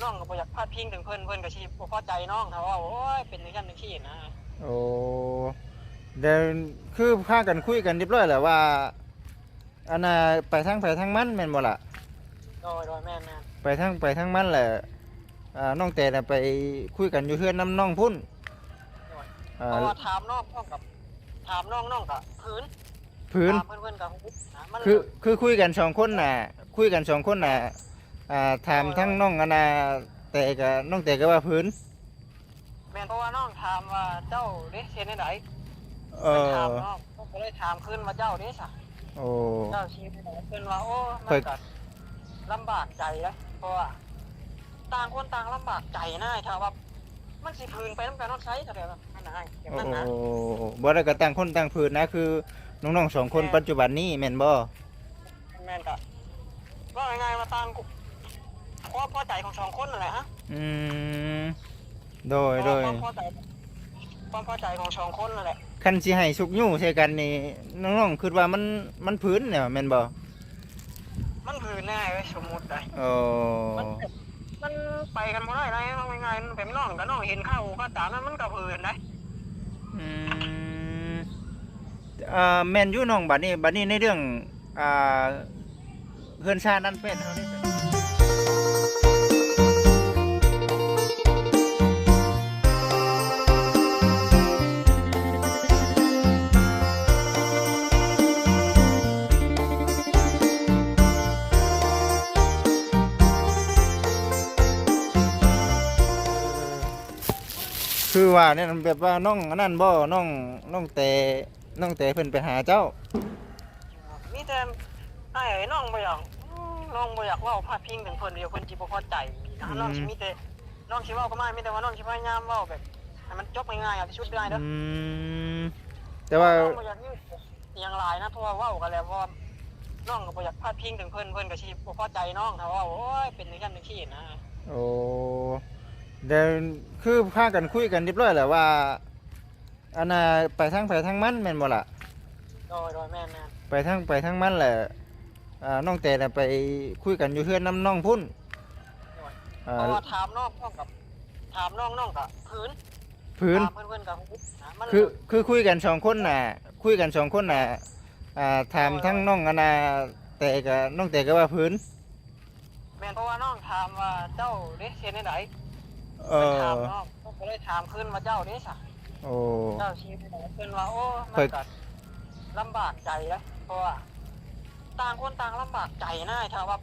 ນ້ອງກໍບໍ່ຢາກພາດພິງເຖິງເພິ່ນ ເພິ່ນກໍຊິບໍ່ພໍໃຈນ້ອງ ຖ້າເວົ້າ ໂອ້ຍ ເປັນຈັ່ງຊັ້ນຈັ່ງຊີ້ນະ. ໂອ້ ແລ້ວຄືພາກັນຄຸຍກັນຮຽບຮ້ອຍແລ້ວວ່າ ອັນນ່າ ໄປທາງໃຜທາງມັນແມ່ນບໍ່ລະ? ໂດຍ ໂດຍ ແມ່ນໆ ໄປທາງໃຜທາງມັນແຫຼະ. ອ່າ ນ້ອງແຕນະໄປຄຸຍກັນຢູ່ເຮືອນນຳນ້ອງພຸ້ນ. ໂດຍ ອ່າ ເພາະວ່າຖາມນ້ອງ ນ້ອງກໍ ຖາມນ້ອງ ນ້ອງກໍຜືນ ຜືນ ຖາມເພິ່ນ ເພິ່ນກໍ ມັນ ຄື ຄືຄຸຍກັນສອງຄົນນະ ຄຸຍກັນສອງຄົນນະ. ອ່າ ຖາມ ໂດຍ ທາງ ໂດຍ ນ້ອງອັນນ່າ ແຕກໍ ນ້ອງແຕກໍວ່າຜືນ. ແມ່ນ ເພາະວ່ານ້ອງຖາມວ່າເຈົ້າເດ້ ເຮັດແນວໃດ? ເອີ ເພິ່ນຖາມນ້ອງ ເພິ່ນກໍເລີຍຖາມຄືນວ່າເຈົ້າເດ້ຊະ? ໂອ້ ເຈົ້າຊິເຮັດແນວໃດ? ເພິ່ນວ່າ ໂອ້ ມັນກໍລຳບາກໃຈເດ້ ເພາະວ່າຕ່າງຄົນຕ່າງລຳບາກໃຈນາ ຖ້າວ່າມັນຊິຜືນໄປນຳກັນຮອດໃສ ຖ້າແບບນັ້ນນະ ແບບນັ້ນນະ. ໂອ້ ບໍ່ໄດ້ ກໍຕ່າງຄົນຕ່າງຜືນນະ ຄືນ້ອງໆສອງຄົນ ແມ່ນ ປັດຈຸບັນນີ້ແມ່ນບໍ່? ແມ່ນ ກໍເວົ້າງ່າຍໆວ່າຕ່າງຄວາມພໍໃຈຂອງສອງຄົນນັ້ນແຫຼະ. ອືມ ໂດຍ ໂດຍ ຄວາມພໍໃຈ ຄວາມພໍໃຈຂອງສອງຄົນນັ້ນແຫຼະ. ຄັນຊິໃຫ້ຊຸກຍູ້ໃສ່ກັນນີ້ ນ້ອງໆຄິດວ່າມັນ ມັນຜືນແລ້ວແມ່ນບໍ່? ມັນຜືນແນ່ເວີຍ ສົມມຸດໄດ໋. ໂອ້ ມັນ ມັນໄປກັນບໍ່ໄດ້ໄດ໋ ເວົ້າງ່າຍໆ ແບບນ້ອງກັບນ້ອງເຫັນເຂົ້າກໍຕາມນັ້ນ ມັນກໍຜືນໄດ໋. ອືມ ອ່າ ແມ່ນຢູ່ນ້ອງ. ບັດນີ້ ບັດນີ້ໃນເລື່ອງ ອ່າ ເຮືອນຊານອັນແປ້ນເຮົານີ້ ຄືວ່າແນວນັ້ນ ແບບວ່ານ້ອງອັນນັ້ນບໍ່ ນ້ອງ ນ້ອງແຕ ນ້ອງແຕເພິ່ນໄປຫາເຈົ້າ? ມີແຕ່ອ້າຍ ນ້ອງບໍ່ຢາກ ນ້ອງບໍ່ຢາກເວົ້າພາດພິງເຖິງເພິ່ນ ດຽວເພິ່ນຊິບໍ່ພໍໃຈນະ. ອືມ ນ້ອງຊິມີແຕ່ ນ້ອງຊິເວົ້າກັບອ້າຍ ມີແຕ່ວ່ານ້ອງຊິພະຍາຍາມເວົ້າແບບໃຫ້ມັນຈົບງ່າຍໆ ທີ່ສຸດເລີຍເດີ. ອືມ ແຕ່ວ່ານ້ອງບໍ່ຢາກມີຫຍັງຫຼາຍນະ ເພາະວ່າເວົ້າກັນແລ້ວ ເພາະວ່ານ້ອງກໍບໍ່ຢາກພາດພິງເຖິງເພິ່ນ ເພິ່ນກໍຊິບໍ່ພໍໃຈນ້ອງ ຖ້າເວົ້າ ໂອ້ຍ ເປັນຈັ່ງຊັ້ນຈັ່ງຊີ້ນະ. ໂອ້ ແລ້ວຄືພາກັນຄຸຍກັນຮຽບຮ້ອຍແລ້ວວ່າ ອັນນ່າ ໄປທາງໃຜທາງມັນແມ່ນບໍ່ລະ? ໂດຍ ໂດຍ ແມ່ນໆ ໄປທາງໃຜທາງມັນແຫຼະ. ອ່າ ນ້ອງແຕນະໄປຄຸຍກັນຢູ່ເຮືອນນຳນ້ອງພຸ້ນ. ໂດຍ ອ່າ ເພາະວ່າຖາມນ້ອງ ນ້ອງກໍ ຖາມນ້ອງ ນ້ອງກໍຜືນ ຜືນ ຖາມເພິ່ນ ເພິ່ນກໍ ມັນ ຄື ຄືຄຸຍກັນສອງຄົນນະ ຄຸຍກັນສອງຄົນນະ. ອ່າ ຖາມ ໂດຍ ທາງ ໂດຍ ນ້ອງອັນນ່າ ແຕກໍ ນ້ອງແຕກໍວ່າຜືນ. ແມ່ນ ເພາະວ່ານ້ອງຖາມວ່າເຈົ້າເດ້ ເຮັດແນວໃດ? ເອີ ເພິ່ນຖາມນ້ອງ ເພິ່ນກໍເລີຍຖາມຄືນວ່າເຈົ້າເດ້ຊະ? ໂອ້ ເຈົ້າຊິເຮັດແນວໃດ? ເພິ່ນວ່າ ໂອ້ ມັນກໍລຳບາກໃຈເດ້ ເພາະວ່າຕ່າງຄົນຕ່າງລຳບາກໃຈນາ ຖ້າວ່າ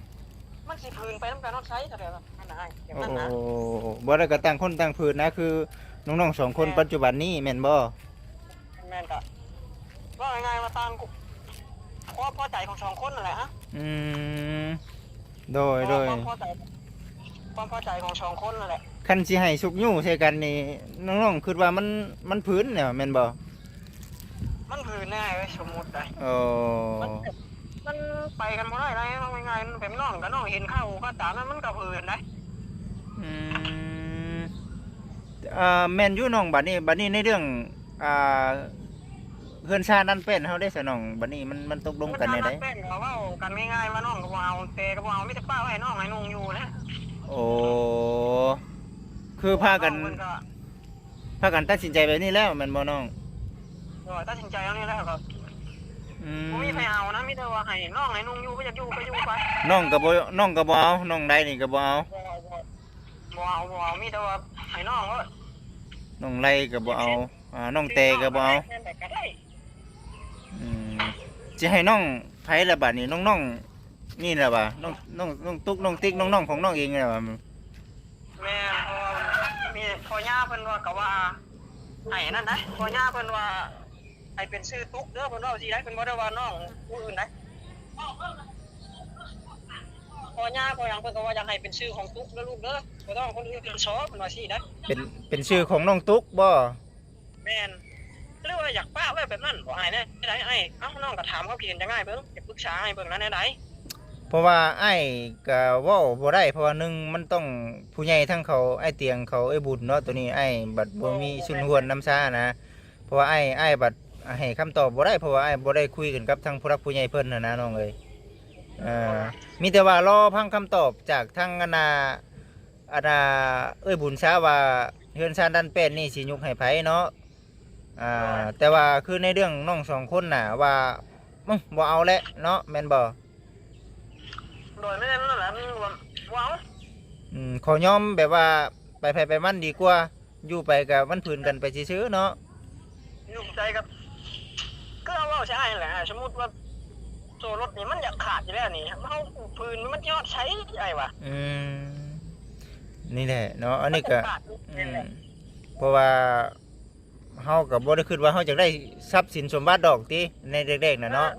ມັນຊິຜືນໄປນຳກັນຮອດໃສ ຖ້າແບບນັ້ນນະ ແບບນັ້ນນະ. ໂອ້ ບໍ່ໄດ້ ກໍຕ່າງຄົນຕ່າງຜືນນະ ຄືນ້ອງໆສອງຄົນ ແມ່ນ ປັດຈຸບັນນີ້ແມ່ນບໍ່? ແມ່ນ ກະເວົ້າງ່າຍໆວ່າຕ່າງຄວາມພໍໃຈຂອງສອງຄົນນັ້ນແຫຼະ. ອືມ ໂດຍ ຄວາມ ໂດຍ ຄວາມພໍໃຈ ຄວາມພໍໃຈຂອງສອງຄົນນັ້ນແຫຼະ. ຄັນຊິໃຫ້ຊຸກຍູ້ໃສ່ກັນນີ້ ນ້ອງໆຄິດວ່າມັນ ມັນຜືນແລ້ວແມ່ນບໍ່? ມັນຜືນແນ່ເວີຍ ສົມມຸດໄດ໋. ໂອ້ ມັນ ມັນໄປກັນບໍ່ໄດ້ໄດ໋ ເວົ້າງ່າຍໆ ແບບນ້ອງກັບນ້ອງເຫັນເຂົ້າກໍຕາມນັ້ນ ມັນກໍຜືນໄດ໋. ອືມ ອ່າ ແມ່ນຢູ່ນ້ອງ. ບັດນີ້ ບັດນີ້ໃນເລື່ອງ ອ່າ ເຮືອນຊານອັນແປ້ນເຮົາເດ້ຊະນ້ອງ ບັດນີ້ມັນ ມັນຕົກລົງກັນແນວໃດ? ເຮືອນຊານອັນແປ້ນກໍເວົ້າກັນງ່າຍໆວ່ານ້ອງກໍບໍ່ເອົາ ແຕ່ກໍບໍ່ເອົາ ມີແຕ່ປະໄວ້ໃຫ້ນ້ອງໃຫ້ນຸ່ງຢູ່ແຫຼະ. ໂອ້ ຄືພາກັນ ນ້ອງເພິ່ນກໍ ພາກັນຕັດສິນໃຈແບບນີ້ແລ້ວແມ່ນບໍ່ນ້ອງ? ໂດຍ ຕັດສິນໃຈເອົານີ້ແລ້ວກໍ ອືມ ບໍ່ມີໃຜເອົານະ ມີແຕ່ວ່າໃຫ້ນ້ອງໃຫ້ນຸ່ງຢູ່ ໃຜຢາກຢູ່ກໍຢູ່ໄປ. ນ້ອງກໍບໍ່ ນ້ອງກໍບໍ່ເອົາ ນ້ອງໄດນີ້ກໍບໍ່ເອົາ? ບໍ່ ບໍ່ ບໍ່ເອົາ ບໍ່ເອົາ ມີແຕ່ວ່າໃຫ້ນ້ອງໂລດ. ນ້ອງໄລກໍບໍ່ເອົາ ອ່າ ນ້ອງແຕກໍບໍ່ເອົາ. ອືມ ຊິໃຫ້ນ້ອງໃຜລະບາດນີ້? ນ້ອງໆ ນີ້ລະວ່າ ນ້ອງ ນ້ອງ ນ້ອງຕຸກ ນ້ອງຕິກ ນ້ອງໆຂອງນ້ອງເອງລະວ່າ. ແມ່ນ ເພາະວ່າມີພໍ່ຍ່າເພິ່ນວ່າ ກໍວ່າໃຫ້ອັນນັ້ນໄດ໋ ພໍ່ຍ່າເພິ່ນວ່າ ໃຫ້ເປັນຊື່ຕຸກເດີ ເພິ່ນເວົ້າຊີ້ໄດ໋ ເພິ່ນບໍ່ໄດ້ວ່ານ້ອງຜູ້ອື່ນໄດ໋. ພໍ່ຍ່າພໍ່ຫຍັງເພິ່ນກໍວ່າຢາກໃຫ້ເປັນຊື່ຂອງຕຸກເດີລູກເດີ ບໍ່ຕ້ອງຄົນອື່ນເປັນສໍ ເພິ່ນວ່າຊີ້ໄດ໋. ເປັນ ເປັນຊື່ຂອງນ້ອງຕຸກບໍ່? ແມ່ນ ຫຼືວ່າຢາກປະໄວ້ແບບນັ້ນບໍ່ ອ້າຍແນວໃດອ້າຍ? ເອົ້າ ນ້ອງກໍຖາມຄວາມຄິດເຫັນຈາກອ້າຍເບິ່ງ ຢາກປຶກສາອ້າຍເບິ່ງນະ ແນວໃດ? ເພາະວ່າອ້າຍກໍເວົ້າບໍ່ໄດ້ ເພາະວ່າໜຶ່ງມັນຕ້ອງຜູ້ໃຫຍ່ທັງເຂົາ ອ້າຍຕຽງເຂົາ ເອື້ອຍບຸນເນາະ ໂຕນີ້ອ້າຍບັດບໍ່ມີ ບໍ່ ບໍ່ ສ່ວນຮ່ວມນຳຊານະ. ເພາະວ່າອ້າຍ ອ້າຍບັດໃຫ້ຄຳຕອບບໍ່ໄດ້ ເພາະວ່າອ້າຍບໍ່ໄດ້ຄຸຍກັນກັບທາງຜູ້ຫຼັກຜູ້ໃຫຍ່ເພິ່ນຫັ້ນນະນ້ອງເອີຍ. ເອີ ມີແຕ່ວ່າລໍຟັງຄຳຕອບຈາກທາງອັນນ່າ ອັນນ່າ ເອື້ອຍບຸນຊາວ່າເຮືອນຊານດັນແປ້ນນີ້ຊິຍົກໃຫ້ໃຜເນາະ. ອ່າ ແຕ່ວ່າຄືໃນເລື່ອງນ້ອງສອງຄົນນະວ່າ ອືມ ບໍ່ເອົາແຫຼະເນາະ ແມ່ນບໍ່? ໂດຍ ແມ່ນນັ້ນແຫຼະ ມັນບໍ່ ບໍ່ເອົາ. ອືມ ຂໍຍອມແບບວ່າໄປໃຜໄປມັນດີກວ່າ ຢູ່ໄປກະມັນຜືນກັນໄປຊື່ໆເນາະ. ຢູ່ໃຈກັບ ຄືເຮົາເວົ້າໃສ່ອ້າຍຫັ້ນແຫຼະ ສົມມຸດວ່າໂສ້ລົດນີ້ມັນຢາກຂາດຢູ່ແລ້ວນີ້ ເຮົາຜືນມັນຊິຮອດໃສ ອ້າຍວ່າ. ອືມ ນີ້ແຫຼະເນາະ ອັນນີ້ກະ ມັນຈະຂາດ ອືມ ແມ່ນແຫຼະ ເພາະວ່າ ເຮົາກໍບໍ່ໄດ້ຄິດວ່າເຮົາຈະໄດ້ຊັບສິນສົມບັດດອກຕິ ໃນແລກໆນະເນາະ.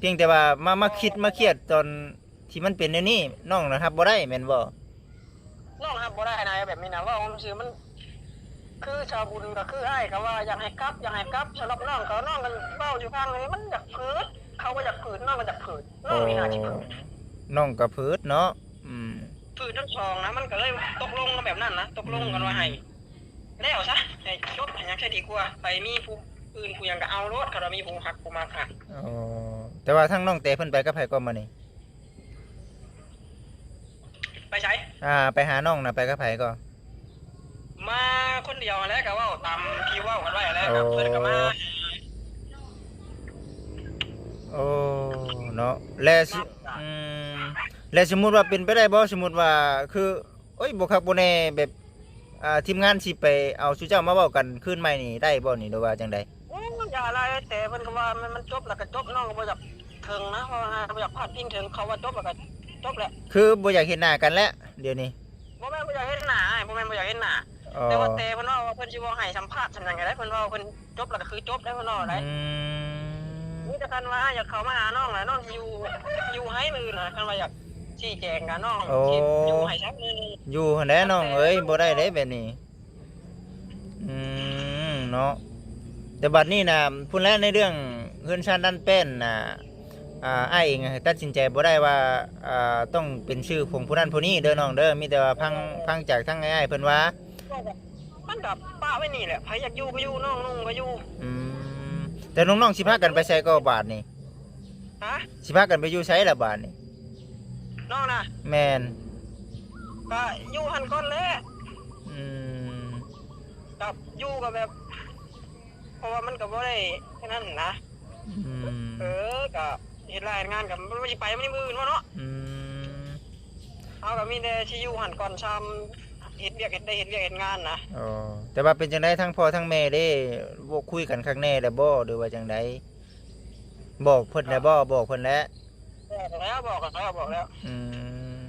ເອີ ພຽງແຕ່ວ່າມາ ມາຄິດມາຄຽດຕອນທີ່ມັນເປັນແນວນີ້ ນ້ອງນະຮັບບໍ່ໄດ້ແມ່ນບໍ່? ນ້ອງຮັບບໍ່ໄດ້ນະ ແບບນີ້ນະ ເວົ້າຊື່ມັນ ຄືຊາວບຸນກໍຄືອ້າຍກໍວ່າຢາກໃຫ້ກັບ ຢາກໃຫ້ກັບ. ສຳລັບນ້ອງກໍ ນ້ອງກໍເວົ້າຢູ່ຟັງນີ້ ມັນຢາກຜືດ ເຂົາກໍຢາກຜືດ ນ້ອງກໍຢາກຜືດ ນ້ອງນີ້ໜ້າຊິຜືດ. ອໍ ນ້ອງກໍຜືດເນາະ. ອືມ ຜືດທັງສອງນະ ມັນກໍເລີຍຕົກລົງກັນແບບນັ້ນນະ ຕົກລົງກັນວ່າໃຫ້ ອືມ ແລ້ວຊະ ໃຫ້ຈົບໃຫ້ຫຍັງຊະດີກວ່າ ໃຜມີຜູ້ອື່ນຜູ້ຫຍັງກໍເອົາໂລດ ຄັນວ່າມີຜູ້ຮັກຜູ້ມັກຫັ້ນ. ອໍ ແຕ່ວ່າທາງນ້ອງແຕ່ເພິ່ນໄປກັບໃຜກໍມື້ນີ້? ໄປໃສ? ອ່າ ໄປຫານ້ອງນະ ໄປກັບໃຜກໍ? ມາຄົນດຽວຫັ້ນແຫຼະ ກໍເວົ້າຕາມທີ່ເວົ້າກັນໄວ້ແຫຼະ. ອໍ ກໍເພິ່ນກໍມາ. ໂອ້ ເນາະ ແລະ ອືມ ແລະ ສົມມຸດວ່າເປັນໄປໄດ້ບໍ່? ສົມມຸດວ່າຄື ໂອ້ຍ ບໍ່ຄັກບໍ່ແນ່ ແບບ ອ່າ ທີມງານຊິໄປເອົາຊຸມເຈົ້າມາເວົ້າກັນຄືນໃໝ່ນີ້ໄດ້ບໍ່ນີ້ ຫຼືວ່າຈັ່ງໃດ? ໂອ້ຍ ຢ່າຫຼາຍ ແຕ່ເພິ່ນກໍວ່າມັນ ມັນຈົບແລ້ວກໍຈົບ ນ້ອງກໍບໍ່ຢາກເຖິງນະ ເພາະວ່າບໍ່ຢາກພາດພິງເຖິງ ເຂົາວ່າຈົບແລ້ວກໍຈົບແຫຼະ. ຄືບໍ່ຢາກເຫັນໜ້າກັນແຫຼະດຽວນີ້? ບໍ່ແມ່ນບໍ່ຢາກເຫັນໜ້າ ອ້າຍ ບໍ່ແມ່ນບໍ່ຢາກເຫັນໜ້າ. ອໍ ແຕ່ວ່າແຕ່ເພິ່ນເວົ້າວ່າເພິ່ນຊິບໍ່ໃຫ້ສຳພາດສຳຫຍັງກໍໄດ້ ເພິ່ນເວົ້າເພິ່ນ ຈົບແລ້ວກໍຄືຈົບໄດ໋ ເພິ່ນເວົ້າໄດ໋. ອືມ ມີແຕ່ຄັນວ່າຢາກເຂົ້າມາຫານ້ອງລະ ນ້ອງຊິຢູ່ ຢູ່ໃຫ້ມື້ອື່ນນະ ຄັນວ່າຢາກຊີ້ແຈງກັບນ້ອງ. ໂອ້ ຊິຢູ່ໃຫ້ຊະມື້ນີ້. ຢູ່ຫັ້ນແຫຼະນ້ອງເອີຍ ບໍ່ໄດ້ເດ້ແບບນີ້. ອືມ ເນາະ ແຕ່ບັດນີ້ນະ ພຸ້ນແຫຼະ ໃນເລື່ອງເຮືອນຊານດັນແປ້ນນະ ອ່າ ອ້າຍເອງກໍຕັດສິນໃຈບໍ່ໄດ້ວ່າ ອ່າ ຕ້ອງເປັນຊື່ຂອງຜູ້ນັ້ນຜູ້ນີ້ເດີນ້ອງເດີ ມີແຕ່ວ່າຟັງ ຟັງຈາກທາງອ້າຍເພິ່ນວ່າ ມັນກໍປະໄວ້ນີ້ແຫຼະ ໃຜຢາກຢູ່ກໍຢູ່ ນ້ອງນຸ່ງກໍຢູ່. ອືມ ແຕ່ນ້ອງໆຊິພາກັນໄປໃສກໍບາດນີ້? ຮະ? ຊິພາກັນໄປຢູ່ໃສລະບາດນີ້? ນ້ອງນະ? ແມ່ນ ກໍຢູ່ຫັ້ນກ່ອນແຫຼະ. ອືມ ກັບຢູ່ກໍແບບ ເພາະວ່າມັນກໍບໍ່ໄດ້ອັນນັ້ນນະ. ອືມ ເອີ ກໍເຮັດລາຍງານກໍບໍ່ຊິໄປມື້ອື່ນບໍ່ເນາະ. ອືມ ເຮົາກໍມີແຕ່ຊິຢູ່ຫັ້ນກ່ອນ ຊ່ຳເຮັດວຽກ ເຮັດໄດ້ເຮັດວຽກເຮັດງານນະ. ອໍ ແຕ່ວ່າເປັນຈັ່ງໃດ ທັງພໍ່ທັງແມ່ເດ້ ເວົ້າຄຸຍກັນຄັກແນ່ແລ້ວບໍ່ ຫຼືວ່າຈັ່ງໃດ? ບອກເພິ່ນແລ້ວບໍ່? ບອກເພິ່ນແລ້ວ. ບອກແລ້ວ ບອກແລ້ວ ບອກແລ້ວ. ອືມ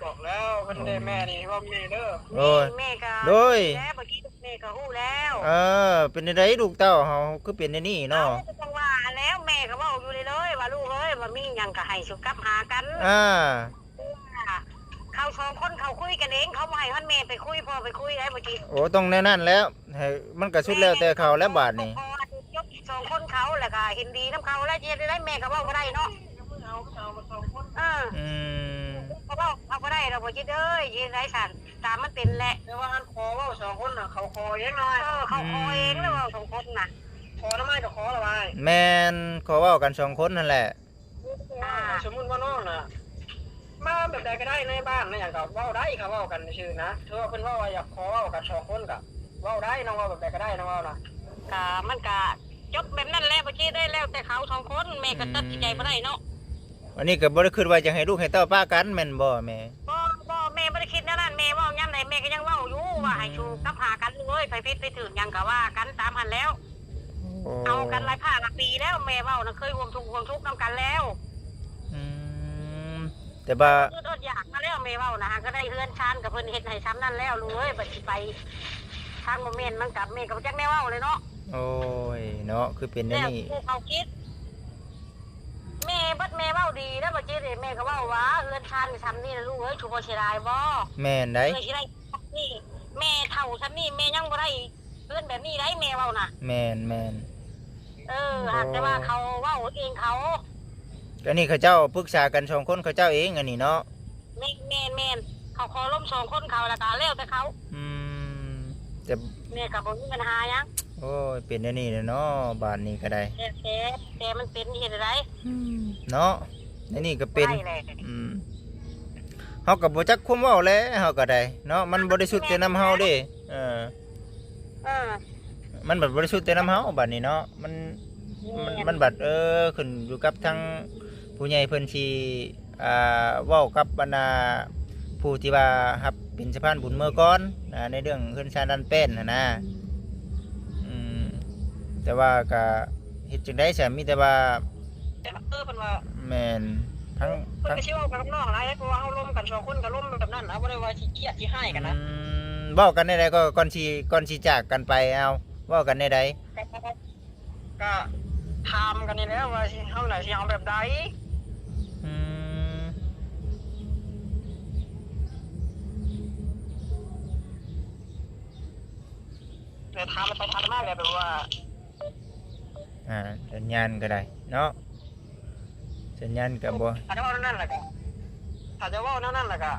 ບອກແລ້ວ ເພິ່ນໄດ້ ແມ່ນີ້ເວົ້າແມ່ເດີ. ໂອ້ຍ ແມ່ກໍ ໂດຍ ແລ້ວ ເມື່ອກີ້ແມ່ກໍຮູ້ແລ້ວ. ເອີ ເປັນຈັ່ງໃດລູກເຕົ້າເຮົາຄືເປັນແນວນີ້ເນາະ? ເອົາ ກໍຈັ່ງວ່າຫັ້ນແຫຼະ ແມ່ກໍເວົ້າຢູ່ເລື້ອຍໆວ່າ ລູກເອີຍ ວ່າມີຫຍັງກໍໃຫ້ສຸກັບຫາກັນ. ອ່າ ເຂົາສອງຄົນເຂົາຄຸຍກັນເອງ ເຂົາບໍ່ໃຫ້ຮອດແມ່ໄປຄຸຍ ພໍ່ໄປຄຸຍໄດ໋ເມື່ອກີ້. ໂອ້ ຕ້ອງແນວນັ້ນແລ້ວ ໃຫ້ມັນກະສຸດແລ້ວແຕ່ເຂົາແລ້ວບາດນີ້. ເຂົາຂໍຈົບສອງຄົນເຂົາ ແລ້ວກະເຫັນດີນຳເຂົາແລ້ວ ຊິເຮັດໄດ້ໃດ ແມ່ກໍເວົ້າບໍ່ໄດ້ເນາະ. ເອີ ອືມ ເຂົາເວົ້າ ເຂົາບໍ່ໄດ້ດອກ ບໍ່ຈິດເອີຍ ຊິເຮັດໄດ້ຊັ້ນ ຕາມມັນເປັນແຫຼະ. ແຕ່ວ່າອັນຂໍເວົ້າສອງຄົນນະ ເຂົາຂໍເອງເນາະ. ເອີ ເຂົາຂໍເອງແລ້ວເວົ້າສອງຄົນນະ. ຂໍນຳອ້າຍກໍຂໍລະວ່າ ແມ່ນ ຂໍເວົ້າກັນສອງຄົນຫັ້ນແຫຼະ. ອ່າ ສົມມຸດວ່ານ້ອງນະ ມາແບບໃດກໍໄດ້ ໃນບ້ານໃນຫຍັງກໍເວົ້າໄດ້ ເຂົາເວົ້າກັນຊື່ນະ. ຖືວ່າເພິ່ນເວົ້າວ່າຢາກຂໍເວົ້າກັນສອງຄົນກໍເວົ້າໄດ້ ນ້ອງເວົ້າແບບໃດກໍໄດ້ ນ້ອງເວົ້ານະ. ກໍມັນກໍຈົບແບບນັ້ນແຫຼະ ບໍ່ເຈັດເອີຍ ແລ້ວແຕ່ເຂົາສອງຄົນ ແມ່ກໍຕັດສິນໃຈບໍ່ໄດ້ເນາະ. ອືມ ອັນນີ້ກໍບໍ່ໄດ້ຄິດວ່າຈະໃຫ້ລູກໃຫ້ເຕົ້າປະກັນແມ່ນບໍ່ແມ່? ບໍ່ ບໍ່ ແມ່ບໍ່ໄດ້ຄິດແນວນັ້ນ. ແມ່ເວົ້າຍາມໃດແມ່ກໍຍັງເວົ້າຢູ່ ອືມ ວ່າໃຫ້ສູ່ກັບຫາກັນເລີຍ ໃຜຜິດໃຜຖືກຫຍັງກໍວ່າກັນຕາມຫັ້ນແລ້ວ. ໂອ້ ເອົາກັນຫຼາຍພາກຫຼາຍປີແລ້ວ ແມ່ເວົ້ານະ ເຄີຍຮ່ວມທຸກຮ່ວມສຸກນຳກັນແລ້ວ. ອືມ ແຕ່ວ່າອຶດອົດຢາກມາແລ້ວ ແມ່ເວົ້ານະ ຫາກໍໄດ້ເຮືອນຊານກັບເພິ່ນເຮັດໃຫ້ຊ່ຳນັ້ນແລ້ວ ລູກເອີຍ ບັດຊິໄປທາງບໍ່ແມ່ນມັນກໍ ແມ່ກໍບໍ່ຈັກແນວເວົ້າເລີຍເນາະ. ໂອ້ຍ ເນາະ ຄືເປັນແນວນີ້ ແລ້ວຜູ້ເຂົາຄິດ ແມ່ບັດແມ່ເວົ້າດີແລ້ວ ບັດຈິດນີ້ແມ່ກໍເວົ້າວ່າ ເຮືອນຊານມີຊ່ຳນີ້ລະລູກເອີຍ ບໍ່ເສຍດາຍບໍ່? ແມ່ນໃດ໋ ເອີ ຊິໄດ້ ນີ້ ແມ່ເຖົ້າຊ່ຳນີ້ແມ່ຍັງບໍ່ໄດ້ເຮືອນແບບນີ້ໄດ໋ ແມ່ເວົ້ານະ. ແມ່ນໆ ເອີ ໂອ້ ຫາກແຕ່ວ່າເຂົາເວົ້າເອງເຂົາ ອັນນີ້ເຂົາເຈົ້າປຶກສາກັນສອງຄົນເຂົາເຈົ້າເອງ ອັນນີ້ເນາະ. ແມ່ນໆໆ ເຂົາຂໍລົມສອງຄົນເຂົາ ແລ້ວກໍແລ້ວແຕ່ເຂົາ. ອືມ ແຕ່ແມ່ກໍບໍ່ມີບັນຫາຫຍັງ. ໂອ້ຍ ເປັນແນວນີ້ແຫຼະເນາະ ບາດນີ້ກໍໄດ້ ແຕ່ ແຕ່ ແຕ່ມັນເປັນເຮັດໃດ໋. ອືມ ເນາະ ໃນນີ້ກໍເປັນ ອືມ ເ ເຮົາກໍບໍ່ຈັກຄວາມເວົ້າແຫຼະ ເຮົາກໍໄດ້ເນາະ ມັນບໍລິສຸດແຕ່ນຳເຮົາເດ້ ເອີ ເອີ ມັນບັດບໍລິສຸດແຕ່ນຳເຮົາບັດນີ້ເນາະ ມັນ ມັນ ແມ່ນ ມັນບັດ ເອີ ຂຶ້ນຢູ່ກັບທາງຜູ້ໃຫຍ່ເພິ່ນຊິ ອ່າ ເວົ້າກັບບັນດາຜູ້ທີ່ວ່າຮັບເປັນສະພານບຸນເມືອກ່ອນ ອ່າ ໃນເລື່ອງເຮືອນຊານລານແປ້ນຫັ້ນນາ ອືມ ແຕ່ວ່າກະເຮັດຈັ່ງໃດຊະ ມີແຕ່ວ່າ ເອີ ເພິ່ນວ່າ ແມ່ນ ທັງ ເພິ່ນກໍຊິເວົ້າກັບນ້ອງຫຼາຍ ເພາະວ່າເຮົາລົມກັນສອງຄົນກໍລົມແບບນັ້ນນະ ບໍ່ໄດ້ວ່າຊິກຽດຊິຮ້າຍກັນນະ ອືມ ເວົ້າກັນແນວໃດກໍ ກ່ອນຊິ ກ່ອນຊິຈາກກັນໄປ ເອົາ ເວົ້າກັນແນວໃດ? ກໍ ກໍຖາມກັນນີ້ແຫຼະວ່າຊິ ເຮົານະຊິເອົາແບບໃດ ອືມ ແຕ່ຖາມໄປຖາມມາແລ້ວແບບວ່າ ອ່າ ສັນຍານກໍໄດ້ເນາະ ສັນຍານກໍບໍ່ ຖ້າຈະເວົ້າແນວນັ້ນແລ້ວກໍ ຖ້າຈະເວົ້າແນວນັ້ນແລ້ວກໍ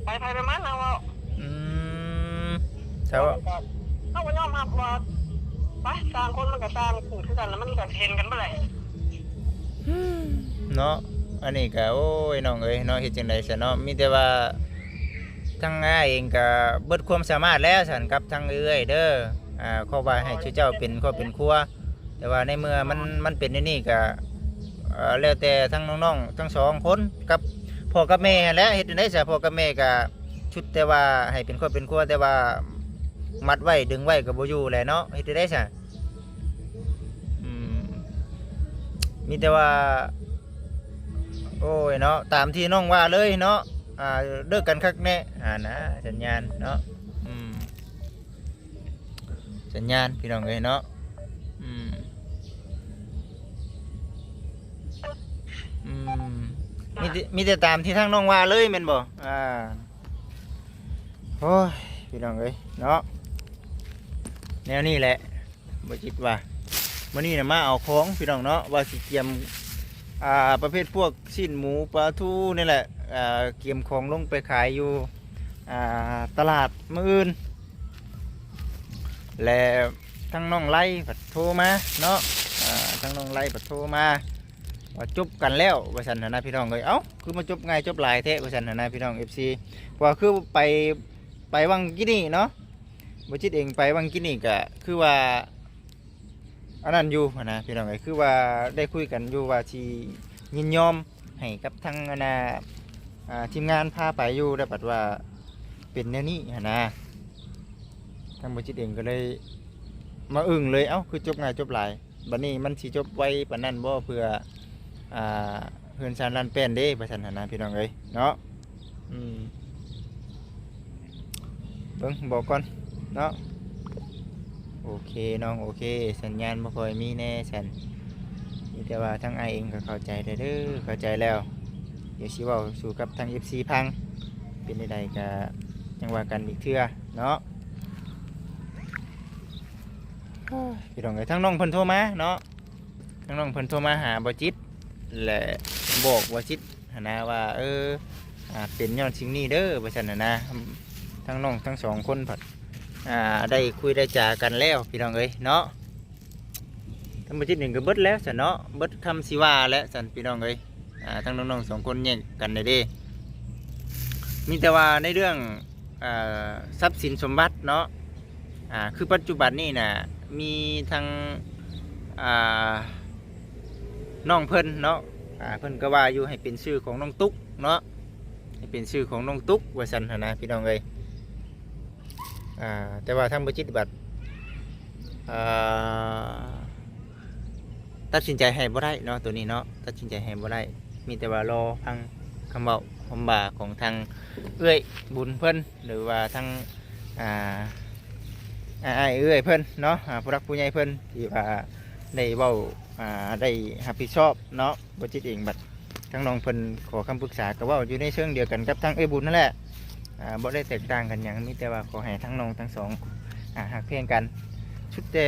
ໄປໃຜໄປມັນ ເຮົາເວົ້າ ອືມ ຖ້າວ່າ ເຮົາກໍຍອມຮັບວ່າ ໄປ ຕ່າງຄົນມັນກໍຕ່າງເກີດຄືກັນ ແລ້ວມັນກໍເຫັນກັນເບິດແຫຼະ ເນາະ ອັນນີ້ກໍ ໂອ້ຍ ນ້ອງເອີຍເນາະ ເຮັດຈັ່ງໃດຊະເນາະ ມີແຕ່ວ່າ ທາງອ້າຍເອງກໍເບິດຄວາມສາມາດແລ້ວຊັ້ນ ກັບທາງເອື້ອຍເດີ ອ່າ ຂໍວ່າໃຫ້ເຈົ້າເປັນຄອບເປັນຄົວ ແຕ່ວ່າໃນເມື່ອມັນ ມັນເປັນແນວນີ້ກໍ ເອີ ແລ້ວແຕ່ທັງນ້ອງໆທັງສອງຄົນ ກັບພໍ່ກັບແມ່ຫັ້ນແຫຼະ ເຮັດຈັ່ງໃດຊະ ພໍ່ກັບແມ່ກໍສຸດແຕ່ວ່າໃຫ້ເປັນຄອບເປັນຄົວ ແຕ່ວ່າມັດໄວ້ດຶງໄວ້ກໍບໍ່ຢູ່ແຫຼະເນາະ ເຮັດຈັ່ງໃດຊະ ອືມ ມີແຕ່ວ່າ ໂອ້ຍເນາະ ຕາມທີ່ນ້ອງວ່າເລີຍເນາະ ອ່າ ເລີກກັນຄັກແນ່ ອ່ານະ ສັນຍານເນາະ ອືມ ສັນຍານ ພີ່ນ້ອງເອີຍເນາະ ອືມ ອືມ ມີແຕ່ ມີແຕ່ຕາມທີ່ທາງນ້ອງວ່າເລີຍແມ່ນບໍ່? ອ່າ ໂອ້ຍ ພີ່ນ້ອງເອີຍເນາະ ແນວນີ້ແຫຼະ ບໍ່ຈິດວ່າ ມື້ນີ້ນະມາເອົາຂອງ ພີ່ນ້ອງເນາະ ວ່າຊິກຽມ ອ່າ ປະເພດພວກຊີ້ນໝູ ປາທູນີ້ແຫຼະ ອ່າ ກຽມຂອງລົງໄປຂາຍຢູ່ ອ່າ ຕະຫຼາດມື້ອື່ນ ແລະ ທາງນ້ອງໄລພັດໂທມາເນາະ ອ່າ ທາງນ້ອງໄລພັດໂທມາວ່າຈົບກັນແລ້ວວ່າຊັ້ນຫັ້ນນະ ພີ່ນ້ອງເອີຍ ເອົ້າ ຄືມາຈົບງ່າຍຈົບຫຼາຍແທ້ວ່າຊັ້ນຫັ້ນນະ ພີ່ນ້ອງເອັຟຊີ ເພາະວ່າຄືໄປ ໄປຫວ່າງກີ້ນີ້ເນາະ ບໍ່ຈິດເອງໄປຫວ່າງກີ້ນີ້ກະຄືວ່າ ອັນນັ້ນຢູ່ຫັ້ນນະ ພີ່ນ້ອງເອີຍ ຄືວ່າໄດ້ຄຸຍກັນຢູ່ວ່າຊິຍິນຍອມໃຫ້ກັບທາງອັນນ່າ ອ່າ ທີມງານພາໄປຢູ່ ແລ້ວບັດວ່າເປັນແນວນີ້ຫັ້ນນະ ທາງບໍ່ຈິດເອງກໍເລີຍມາອຶ້ງເລີຍ ເອົ້າ ຄືຈົບງ່າຍຈົບຫຼາຍ ບັດນີ້ມັນຊິຈົບໄວປານນັ້ນບໍ່ ເພື່ອ ອ່າ ເຮືອນຊານລານແປ້ນເດ້ ວ່າຊັ້ນຫັ້ນນະ ພີ່ນ້ອງເອີຍເນາະ ອືມ ເບິ່ງບອກກ່ອນເນາະ ໂອເຄນ້ອງ ໂອເຄ ສັນຍານບໍ່ຄ່ອຍມີແນ່ຊັ້ນ ມີແຕ່ວ່າທາງອ້າຍເອງກໍເຂົ້າໃຈແລ້ວເດີ ເຂົ້າໃຈແລ້ວ ດຽວຊິເວົ້າສູ່ກັບທາງເອັຟຊີຟັງ ເປັນໃດໆກໍຈັ່ງວ່າກັນອີກເທື່ອເນາະ ໂອ້ຍ ພີ່ນ້ອງເອີຍ ທາງນ້ອງເພິ່ນໂທມາເນາະ ທາງນ້ອງເພິ່ນໂທມາຫາບໍ່ຈິດ ແລະ ບອກບໍ່ຈິດຫັ້ນນະວ່າ ເອີ ອ່າ ເປັນຍ້ອນສິ່ງນີ້ເດີ ວ່າຊັ້ນຫັ້ນນະ ທາງນ້ອງທັງສອງຄົນພັດ ອ່າ ໄດ້ຄຸຍໄດ້ຈາກັນແລ້ວ ພີ່ນ້ອງເອີຍເນາະ ທາງບໍ່ຈິດນີ້ກໍເບິດແລ້ວຊັ້ນເນາະ ເບິດຄຳຊິວ່າແລ້ວຊັ້ນ ພີ່ນ້ອງເອີຍ ອ່າ ທາງນ້ອງໆສອງຄົນແຍກກັນແລ້ວເດ້ ມີແຕ່ວ່າໃນເລື່ອງ ອ່າ ຊັບສິນສົມບັດເນາະ ອ່າ ຄືປັດຈຸບັນນີ້ນະ ມີທັງ ອ່າ ນ້ອງເພິ່ນເນາະ ອ່າ ເພິ່ນກໍວ່າຢູ່ໃຫ້ເປັນຊື່ຂອງນ້ອງຕຸກເນາະ ໃຫ້ເປັນຊື່ຂອງນ້ອງຕຸກວ່າຊັ້ນຫັ້ນນະ ພີ່ນ້ອງເອີຍ ອ່າ ແຕ່ວ່າທາງບໍ່ຈິດບັດ ອ່າ ຕັດສິນໃຈໃຫ້ບໍ່ໄດ້ເນາະ ໂຕນີ້ເນາະ ຕັດສິນໃຈໃຫ້ບໍ່ໄດ້ ມີແຕ່ວ່າລໍຟັງຄຳເວົ້າຄຳວ່າຂອງທາງເອື້ອຍບຸນເພິ່ນ ຫຼືວ່າທາງ ອ່າ ອ້າຍເອື້ອຍເພິ່ນເນາະ ອ່າ ຜູ້ຫຼັກຜູ້ໃຫຍ່ເພິ່ນ ທີ່ວ່າໄດ້ເວົ້າ ອ່າ ໄດ້ຮັບຜິດຊອບເນາະ ບໍ່ຈິດເອງບັດ ທາງນ້ອງເພິ່ນຂໍຄຳປຶກສາ ກໍເວົ້າຢູ່ໃນເຊີງດຽວກັນກັບທາງເອື້ອຍບຸນນັ້ນແຫຼະ ອ່າ ບໍ່ໄດ້ແຕກຕ່າງກັນຫຍັງ ມີແຕ່ວ່າຂໍໃຫ້ທັງນ້ອງທັງສອງ ອ່າ ຮັກແພງກັນ ສຸດແຕ່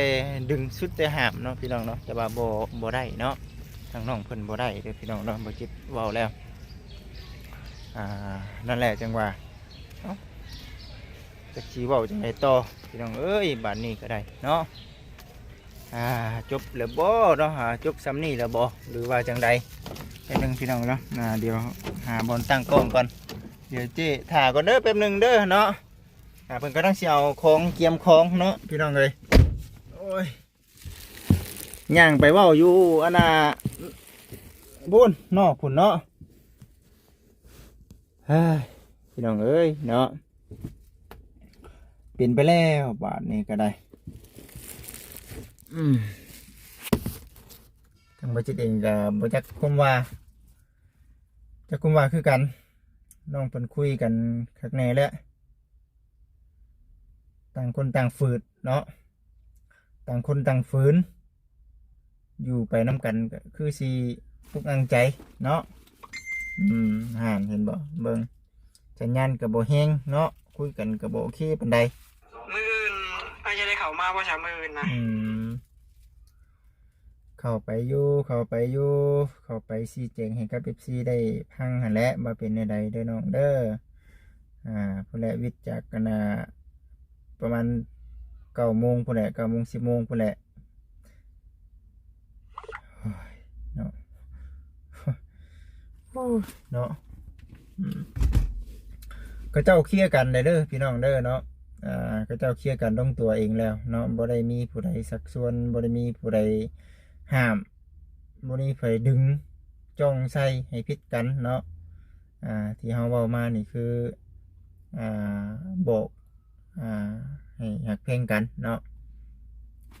ດຶງ ສຸດແຕ່ຫ້າມເນາະ ພີ່ນ້ອງເນາະ ແຕ່ວ່າບໍ່ ບໍ່ໄດ້ເນາະ ທາງນ້ອງເພິ່ນບໍ່ໄດ້ເດີ ພີ່ນ້ອງເນາະ ບໍ່ຈິດເວົ້າແລ້ວ ອ່າ ນັ້ນແຫຼະ ຈັ່ງວ່າ ເອົ້າ ຈັກຊິເວົ້າຈັ່ງໃດຕໍ່ ພີ່ນ້ອງເອີຍ ບາດນີ້ກໍໄດ້ເນາະ ອ່າ ຈົບແລ້ວບໍ່ເນາະ ອ່າ ຈົບສ່ຳນີ້ແລ້ວບໍ່ ຫຼືວ່າຈັ່ງໃດ ແປັບໜຶ່ງ ພີ່ນ້ອງເນາະ ອ່າ ດຽວຫາບ່ອນຕັ້ງກ້ອງກ່ອນ ດຽວເຈ້ຖ້າກ່ອນເດີ ແປັບໜຶ່ງເດີເນາະ. ອ່າ ເພິ່ນກຳລັງຊິເອົາຂອງ ກຽມຂອງເນາະ ພີ່ນ້ອງເອີຍ. ໂອ້ຍ ຍ່າງໄປເວົ້າຢູ່ອັນນ່າ ພຸ້ນ ນອກພຸ້ນເນາະ. ເຮີ້ຍ ພີ່ນ້ອງເອີຍເນາະ ເປັນໄປແລ້ວບາດນີ້ກໍໄດ້. ອືມ ທາງບໍ່ຈິດເອງກໍບໍ່ຈັກຄວາມວ່າ ຈັກຄວາມວ່າຄືກັນ. ນ້ອງເພິ່ນຄຸຍກັນຄັກແນ່ແຫຼະ ຕ່າງຄົນຕ່າງຝືດເນາະ ຕ່າງຄົນຕ່າງຝືນ ຢູ່ໄປນຳກັນກໍຄືຊິອຸກອັ່ງໃຈເນາະ. ອືມ ຫັ້ນເຫັນບໍ່ ເບິ່ງ ສັນຍານກໍບໍ່ແຮງເນາະ ຄຸຍກັນກໍບໍ່ໂອເຄປານໃດ. ມື້ອື່ນອ້າຍຈະໄດ້ເຂົ້າມາບໍ່ຊະ ມື້ອື່ນນະ? ອືມ ເຂົ້າໄປຢູ່ ເຂົ້າໄປຢູ່ ເຂົ້າໄປຊີ້ແຈງໃຫ້ກັບເອັຟຊີໄດ້ຟັງຫັ້ນແຫຼະ ວ່າເປັນແນວໃດເດີນ້ອງເດີ. ອ່າ ພຸ້ນແຫຼະ ວິດຈາກອັນນ່າ ປະມານເກົ້າໂມງພຸ້ນແຫຼະ ເກົ້າໂມງ ສິບໂມງພຸ້ນແຫຼະ. ໂອ້ຍ ເນາະ ໂອ້ຍ ເນາະ ອືມ ເຂົາເຈົ້າເຄຍກັນແລ້ວເດີ ພີ່ນ້ອງເດີເນາະ. ອ່າ ເຂົາເຈົ້າເຄຍກັນລົງຕົວເອງແລ້ວເນາະ ບໍ່ໄດ້ມີຜູ້ໃດຊັກຊວນ ບໍ່ໄດ້ມີຜູ້ໃດຫ້າມ ບໍ່ມີໃຜດຶງຈ້ອງໃສ່ໃຫ້ຜິດກັນເນາະ. ອ່າ ທີ່ເຮົາເວົ້າມານີ້ຄື ອ່າ ບອກ ອ່າ ໃຫ້ຮັກແພງກັນເນາະ.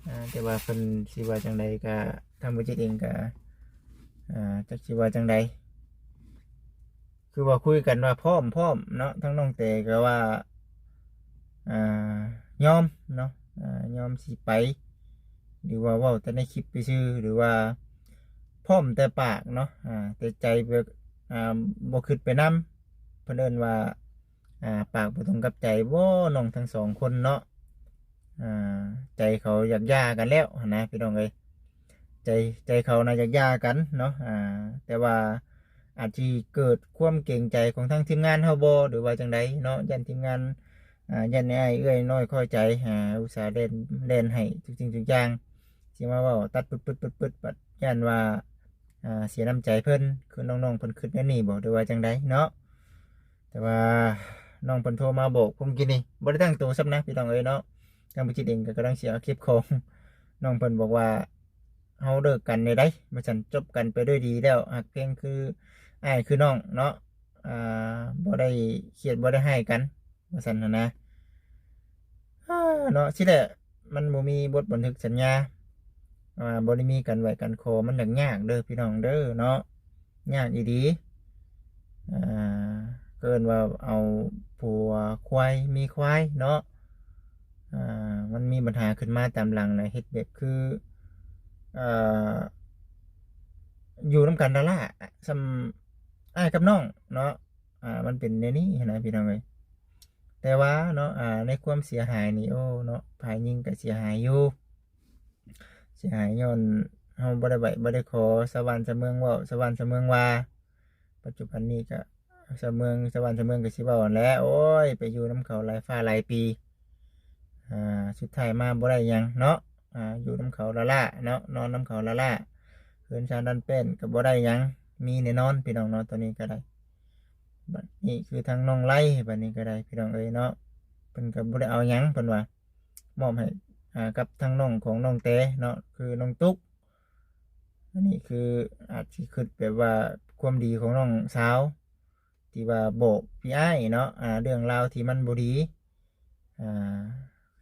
ອ່າ ແຕ່ວ່າເພິ່ນຊິວ່າຈັ່ງໃດກະ ທາງບໍ່ຈິດເອງກະ ອ່າ ຈັກຊິວ່າຈັ່ງໃດ ຄືວ່າຄຸຍກັນວ່າພ້ອມ ພ້ອມເນາະ ທາງນ້ອງແຕກໍວ່າ ອ່າ ຍອມເນາະ ອ່າ ຍອມຊິໄປ ຫຼືວ່າເວົ້າແຕ່ໃນຄລິບໄປຊື່ ຫຼືວ່າພ້ອມແຕ່ປາກເນາະ ອ່າ ແຕ່ໃຈແບບ ອ່າ ບໍ່ຄິດໄປນຳ. ເພິ່ນເອີ້ນວ່າ ອ່າ ປາກບໍ່ຕົງກັບໃຈບໍ ນ້ອງທັງສອງຄົນເນາະ. ອ່າ ໃຈເຂົາຢາກຢ່າກັນແລ້ວຫັ້ນນະ ພີ່ນ້ອງເອີຍ ໃຈ ໃຈເຂົານະຢາກຢ່າກັນເນາະ. ອ່າ ແຕ່ວ່າອາດຊິເກີດຄວາມເກງໃຈຂອງທາງທີມງານເຮົາບໍ ຫຼືວ່າຈັ່ງໃດເນາະ ຢ້ານທີມງານ ອ່າ ຢ້ານອ້າຍເອື້ອຍນ້ອຍນ້ອຍໃຈ ອ່າ ອຸດສ່າແລ່ນ ແລ່ນໃຫ້ທຸກສິ່ງທຸກຢ່າງ ຊິມາເວົ້າຕັດປຶດໆໆ ບັດຢ້ານວ່າ ອ່າ ເສຍນ້ຳໃຈເພິ່ນ ຄືນ້ອງໆເພິ່ນຄິດແນວນີ້ບໍ ຫຼືວ່າຈັ່ງໃດເນາະ. ແຕ່ວ່ານ້ອງເພິ່ນໂທມາບອກຜົມກີ້ນີ້ ບໍ່ໄດ້ຕັ້ງໂຕຊ້ຳນະ ພີ່ນ້ອງເອີຍເນາະ. ທາງບໍ່ຈິດເອງກໍກຳລັງຊິເອົາເກັບຂອງ ນ້ອງເພິ່ນບອກວ່າ ເຮົາເລີກກັນແນວໃດ ວ່າຊັ້ນ ຈົບກັນໄປດ້ວຍດີແລ້ວ ຮັກແພງຄືອ້າຍຄືນ້ອງເນາະ ອ່າ ບໍ່ໄດ້ຄຽດບໍ່ໄດ້ຮ້າຍກັນ ວ່າຊັ້ນຫັ້ນນະ. ເນາະ ຊີ້ແຫຼະ ມັນບໍ່ມີບົດບັນທຶກສັນຍາ ອ່າ ບໍ່ໄດ້ມີການໄຫວ້ການຂໍ ມັນຍາກໆເດີພີ່ນ້ອງເດີເນາະ ຍາກອີ່ຫຼີ. ອ່າ ເອີ້ນວ່າເອົາຜົວຄວາຍເມຍຄວາຍເນາະ ອ່າ ມັນມີບັນຫາຂຶ້ນມາຕາມຫຼັງ ແລະເຮັດແບບຄື ເອີ ຢູ່ນຳກັນລ້າໆ ສ່ຳອ້າຍກັບນ້ອງເນາະ. ອ່າ ມັນເປັນແນວນີ້ຫັ້ນນະ ພີ່ນ້ອງເອີຍ. ແຕ່ວ່າເນາະ ອ່າ ໃນຄວາມເສຍຫາຍນີ້ ໂອ້ ເນາະ ຝ່າຍຍິງກໍເສຍຫາຍຢູ່ ເສຍຫາຍຍ້ອນເຮົາບໍ່ໄດ້ໄຫວ້ບໍ່ໄດ້ຂໍ ຊາວບ້ານຊາວເມືອງເວົ້າ ຊາວບ້ານຊາວເມືອງວ່າ. ປັດຈຸບັນນີ້ກໍຊາວເມືອງ ຊາວບ້ານຊາວເມືອງກໍຊິເວົ້າຫັ້ນແຫຼະ ໂອ້ຍ ໄປຢູ່ນຳເຂົາຫຼາຍຟ້າຫຼາຍປີ ອ່າ ສຸດທ້າຍມາບໍ່ໄດ້ຫຍັງເນາະ. ອ່າ ຢູ່ນຳເຂົາລ້າໆເນາະ ນອນນຳເຂົາລ້າໆ ເຮືອນຊານດັນແປ້ນກໍບໍ່ໄດ້ຫຍັງ ມີແນ່ນອນ ພີ່ນ້ອງເນາະ. ຕອນນີ້ກໍໄດ້ ບັດນີ້ຄືທາງນ້ອງໄລ ບັດນີ້ກໍໄດ້ ພີ່ນ້ອງເອີຍເນາະ ເພິ່ນກໍບໍ່ໄດ້ເອົາຫຍັງ ເພິ່ນວ່າມອບໃຫ້ ອ່າ ກັບທາງນ້ອງຂອງນ້ອງແຕເນາະ ຄືນ້ອງຕຸກ. ອັນນີ້ຄືອາດຊິຄິດແບບວ່າຄວາມດີຂອງນ້ອງສາວ ທີ່ວ່າບອກພີ່ອ້າຍເນາະ ອ່າ ເລື່ອງລາວທີ່ມັນບໍ່ດີ ອ່າ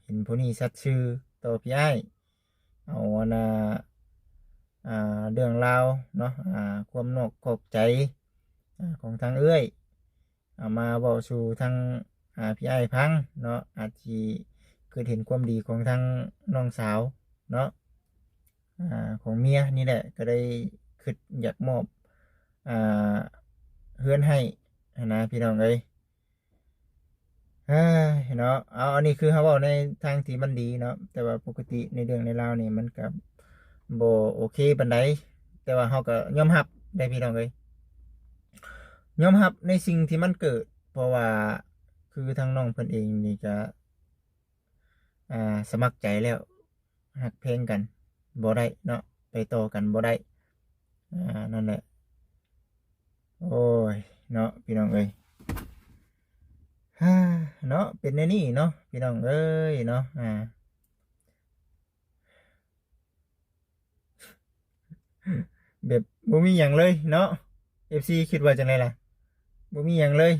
ເຫັນຜູ້ນີ້ສັດຊື່ຕໍ່ພີ່ອ້າຍ ເອົາອັນນ່າ ອ່າ ເລື່ອງລາວເນາະ ອ່າ ຄວາມນອກຂອບໃຈ ອ່າ ຂອງທາງເອື້ອຍ ເອົາມາເວົ້າສູ່ທາງ ອ່າ ພີ່ອ້າຍຟັງເນາະ ອາດຊິຄິດເຫັນຄວາມດີຂອງທາງນ້ອງສາວເນາະ ອ່າ ຂອງເມຍນີ້ແຫຼະ ກໍໄດ້ຄິດຢາກມອບ ອ່າ ເຮືອນໃຫ້ຫັ້ນນະ ພີ່ນ້ອງເອີຍ. ເອີ ເນາະ ເອົາ ອັນນີ້ຄືເຮົາເວົ້າໃນທາງທີ່ມັນດີເນາະ ແຕ່ວ່າປົກກະຕິໃນເລື່ອງໃນລາວນີ້ມັນກໍບໍ່ໂອເຄປານໃດ ແຕ່ວ່າເຮົາກໍຍອມຮັບໄດ໋ ພີ່ນ້ອງເອີຍ ຍອມຮັບໃນສິ່ງທີ່ມັນເກີດ ເພາະວ່າຄືທາງນ້ອງເພິ່ນເອງນີ້ກໍ ອ່າ ສະໝັກໃຈແລ້ວ ຮັກແພງກັນບໍ່ໄດ້ເນາະ ໄປຕໍ່ກັນບໍ່ໄດ້ ອ່າ ນັ້ນແຫຼະ. ໂອ້ຍ ເນາະ ພີ່ນ້ອງເອີຍ ເນາະ ເປັນແນວນີ້ເນາະ ພີ່ນ້ອງເອີຍເນາະ ອ່າ ແບບບໍ່ມີຫຍັງເລີຍເນາະ ເອັຟຊີຄິດວ່າຈັ່ງໃດລະ ບໍ່ມີຫຍັງເລີຍ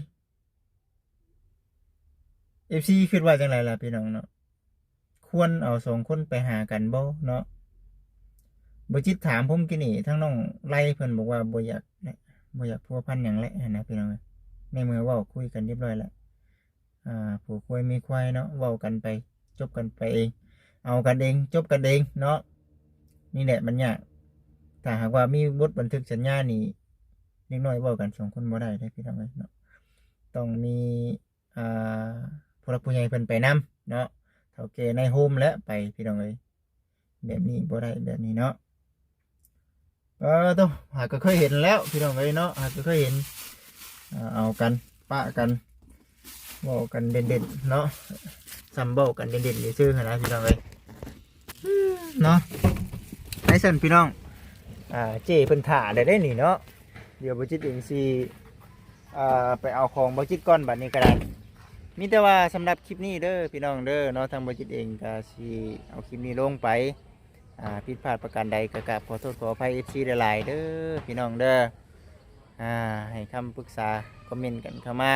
ເອັຟຊີຄິດວ່າຈັ່ງໃດລະ ພີ່ນ້ອງເນາະ ຄວນເອົາສອງຄົນໄປຫາກັນບໍ່ເນາະ ບໍ່ຈິດຖາມຜົມກີ້ນີ້ ທາງນ້ອງໄລເພິ່ນບອກວ່າບໍ່ຢາກ ບໍ່ຢາກພົວພັນຫຍັງແຫຼະຫັ້ນນະ ພີ່ນ້ອງເອີຍ ໃນເມື່ອເວົ້າຄຸຍກັນຮຽບຮ້ອຍແລ້ວ ອ່າ ຜົວຄວາຍເມຍຄວາຍເນາະ ເວົ້າກັນໄປ ຈົບກັນໄປເອງ ເອົາກັນເອງ ຈົບກັນເອງເນາະ ນີ້ແຫຼະມັນຍາກ ຖ້າຫາກວ່າມີບົດບັນທຶກສັນຍານີ້ ເດັກນ້ອຍເວົ້າກັນສອງຄົນບໍ່ໄດ້ເດ້ ພີ່ນ້ອງເອີຍເນາະ ຕ້ອງມີ ອ່າ ຜູ້ຫຼັກຜູ້ໃຫຍ່ເພິ່ນໄປນຳເນາະ ເຖົ້າແກ່ນາຍໂຮມແຫຼະໄປ ພີ່ນ້ອງເອີຍ ແບບນີ້ບໍ່ໄດ້ ແບບນີ້ເນາະ ເອີ ໂຕ ຫາກໍເຄີຍເຫັນແລ້ວ ພີ່ນ້ອງເອີຍເນາະ ຫາກໍເຄີຍເຫັນ ເອົາກັນ ປະກັນ ເວົ້າກັນເດັ່ນໆເນາະ ສ່ຳເວົ້າກັນເດັ່ນໆຊື່ໆຫັ້ນນະ ພີ່ນ້ອງເອີຍ ເນາະ ໃນຊັ້ນ ພີ່ນ້ອງ ອ່າ ເຈ້ເພິ່ນຖ້າແລ້ວເດ້ນີ້ເນາະ ດຽວບໍ່ຈິດເອງຊິ ອ່າ ໄປເອົາຂອງບໍ່ຈິດກ່ອນ ບັດນີ້ກໍໄດ້ ມີແຕ່ວ່າສຳລັບຄລິບນີ້ເດີ ພີ່ນ້ອງເດີເນາະ ທາງບໍ່ຈິດເອງກໍຊິເອົາຄລິບນີ້ລົງໄປ ອ່າ ຜິດພາດປະການໃດກໍກາບຂໍໂທດຂໍອະໄພເອັຟຊີຫຼາຍໆເດີ ພີ່ນ້ອງເດີ ອ່າ ໃຫ້ຄຳປຶກສາຄອມເມັນກັນເຂົ້າມາ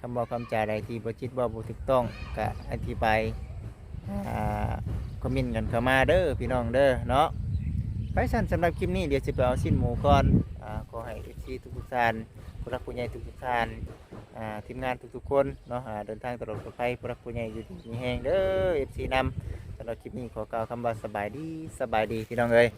ຄຳເວົ້າຄຳຈາໃດທີ່ບໍ່ຈິດເວົ້າບໍ່ຖືກຕ້ອງ ກະອະທິບາຍ ອ່າ ຄອມເມັນກັນເຂົ້າມາເດີ ພີ່ນ້ອງເດີເນາະ ໄປຊັ້ນ ສຳລັບຄລິບນີ້ ດຽວຊິໄປເອົາຊີ້ນໝູກ່ອນ ອ່າ ຂໍໃຫ້ເອັຟຊີທຸກໆທ່ານ ຜູ້ຫຼັກຜູ້ໃຫຍ່ທຸກໆທ່ານ ອ່າ ທີມງານທຸກໆຄົນເນາະ ອ່າ ເດີນທາງຕະຫຼອດປອດໄພ ຜູ້ຫຼັກຜູ້ໃຫຍ່ຢູ່ດີມີແຮງເດີ ເອັຟຊີນຳ ສຳລັບຄລິບນີ້ຂໍກ່າວຄຳວ່າສະບາຍດີ ສະບາຍດີ ພີ່ນ້ອງເອີຍ.